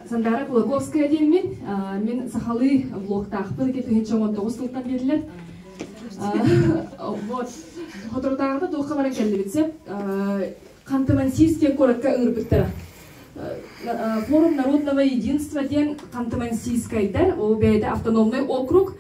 Сандаара Кулаковская диэммин. Мин сахалыы блогтаахпын 2019 сылтан биэрилэр. Вот. Соторутааҕыта туохха баран кэллибит сөп. Ханты-Мансийский куоракка ыҥырбыттара. Форум народного единства диэн Ханты-Мансийскайдар, ол бэйэтэ автономный округ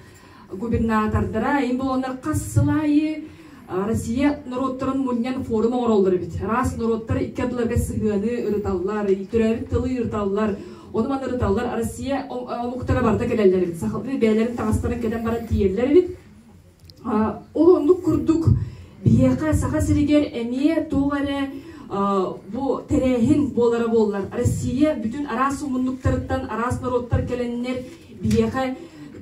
губернатордара, им болоннар хас сыл аайы Россия норуоттарын мунньан форум оҥороллор эбит. Араас норуоттар икки ардыларга сыһыаны ырыталлар, төрөөбүт тылы ырыталлар, ону маны ырыталлар. Россия омуктара барыта кэлэллэр эбит. Сахалыы бэйэлэрин таҥастарын кэтэн баран тиийэллэр эбит. Ол оннук курдук биһиэхэ Саха сиригэр эмиэ туох эрэ бу тэрээһин буолара буоллар, Россия бүтүн араас муннуктарыттан араас норуоттар кэлэннэр биһиэхэ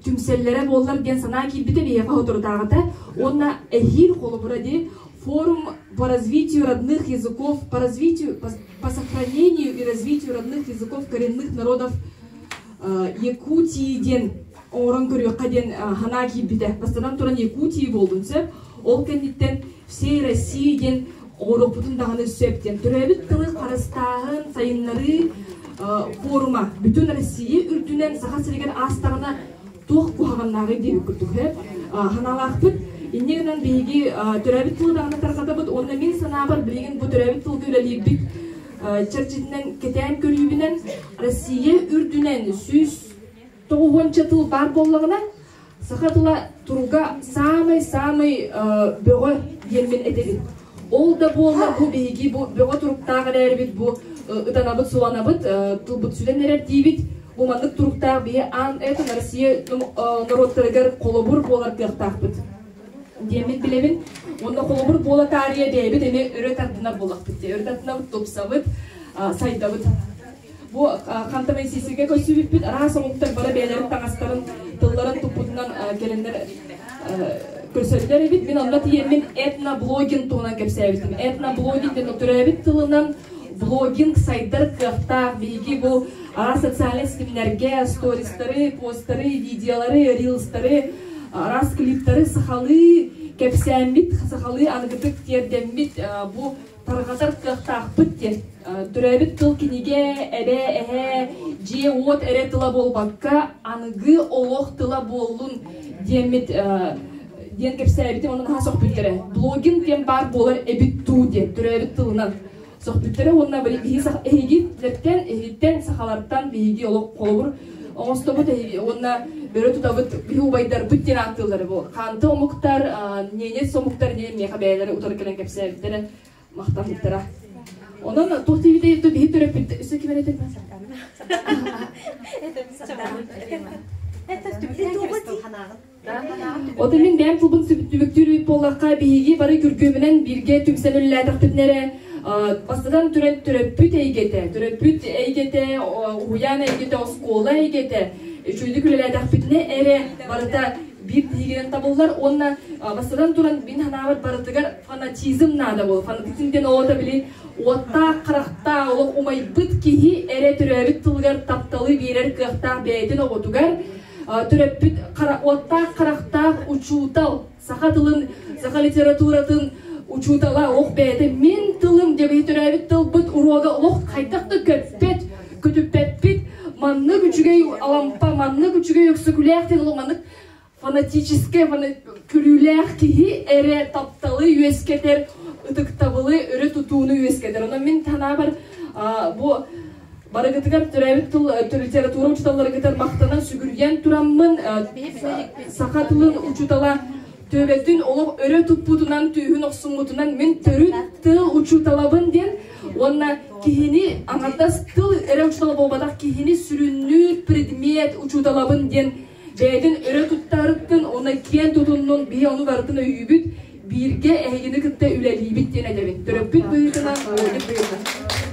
түмсэллэрэ буоллар диэн санаа киирбитэ биһиэхэ соторутааҕыта. Уонна эһиил холобура дии форум по развитию родных языков, по развитию, по, по сохранению и развитию родных языков коренных народов Якутии диэн оҥорон көрүөххэ диэн санаа киирбитэ. Бастатан туран Якутии буоллун сөп. Ол кэнниттэн всей России диэн оҥоруохпутун даҕаны сөп диэн. Төрөөбүт тылы харыстааһын, сайыннарыы форума бүтүн Россия үрдүнэн Саха сиригэр аастаҕына туох куһаҕаннааҕый диэбит курдук санаалаахпыт. Инньэ гынан биһиги төрөөбүт тылы даҕаны тарҕатабыт уонна мин санаабар билигин бу төрөөбүт тылга үлэлиирбит чэрчитинэн кэтээн көрүүбүнэн Россия үрдүнэн 190 тыл баар буоллаҕына, саха тыла туруга саамай-саамай бөҕө диэммин этэбин. Ол да буоллар бу биһиги бу бөҕө туруктаах эрээрибит, бу ытанабыт, суланабыт, тылбыт сүтэн эрэр диибит. Бу маннык туруктаах биһи аан это Россия норуоттарыгар холобур буолар кыахтаахпыт диэммин билэбин. Уонна холобур буола таарыйа бэйэбит эмиэ өрө тардынар буоллахпыт дии. Өрө тардынабыт, тупсабыт, сайдабыт. Бу Ханты-Мансийскайга көрсүбүппүт араас омуктар бары бэйэлэрин таҥастарын, тылларын туппутунан кэлэннэр көрсөллөр эбит. Мин онно тиийэммин этноблогинг туһунан кэпсээбитим. Этноблогинг диэн төрөөбүт тылынан блогинг сайдар кыахтаах. Биһиги бу араас социальнай ситимнэргэ стористары, посттары, видеолары, рилстары, араас клиптары сахалыы кэпсээммит, сахалыы аныгытык тиэрдэммит бу тарҕатар кыахтаахпыт диэн. Төрөөбүт тыл кинигэ, эбээ, эһээ, дьиэ-уот эрэ тыла буолбакка, аныгы олох тыла буоллун диэммит диэн кэпсээбитим, онон наһаа сөхпүттэрэ. Блогинг диэн баар буолар эбит дуу диэн төрөөбүт тылынан сөхпүттэрэ уонна биһиги эһигиттэн, эһигиттэн сахалартан биһиги олох холобур оҥостобут уонна өрө тутабыт биһи убайдарбыт диэн ааттыыллар бу хаанты омуктар, ненец омуктар диэн миэхэ бэйэлэрэ утары кэлэн кэпсээбиттэрэ, махтаммыттара. Онон туох диэбитэй биһи төрөппүт өссө ким эрэ Отон мин бэйэм тылбын түмүктүүр эбит буоллахха, биһиги бары күргүөмүнэн бииргэ түмсэн үлэлээтэхпитинэ эрэ бастатан туран төрөппүт эйгэтэ, төрөппүт эйгэтэ, уһуйаан эйгэтэ, оскуола эйгэтэ үчүгэйдик үлэлээтэхпитинэ эрэ барыта биир тиһигинэн табыллар уонна бастатан туран мин санаабар барытыгар фанатизм наада буолар. Фанатизм диэн оҕото били уоттаах харахтаах олох умайбыт киһи эрэ төрөөбүт тылыгар тапталы биэрэр кыахтаах бэйэтин оҕотугар төрөппүт уоттаах харахтаах учуутал саха тылын, саха литературатын учуутала олох бэйэтэ мин тылым диэбиһи төрөөбүт тылбыт уруога олох хайдах да көппөт, көтүппэппит, маннык үчүгэй Алампа, маннык үчүгэй Өксөкүлээх диэн олох маннык фанатическай күлүүлээх киһи эрэ тапталы үөскэтэр, ытыктабылы, өрө тутууну үөскэтэр. Онон мин санаабар бу барыгытыгар төрөөбүт тыл литература учууталларыгытар махтанан сүгүрүйэн тураммын саха тылын учуутала төбөтүн олох өрө туппутунан түүһүн охсуммутунан мин төрүт тыл учууталабын диэн уонна киһини аҥардас тыл эрэ учуутала буолбатах киһини сүрүннүүр предмет учууталабын диэн бэйэтин өрө туттарыттын уонна киэн тутуннун биһи ону барытын өйүүбүт бииргэ эһигини кытта үлэлиибит диэн этэбин төрөппүт быһыытынан блогер быһыытынан.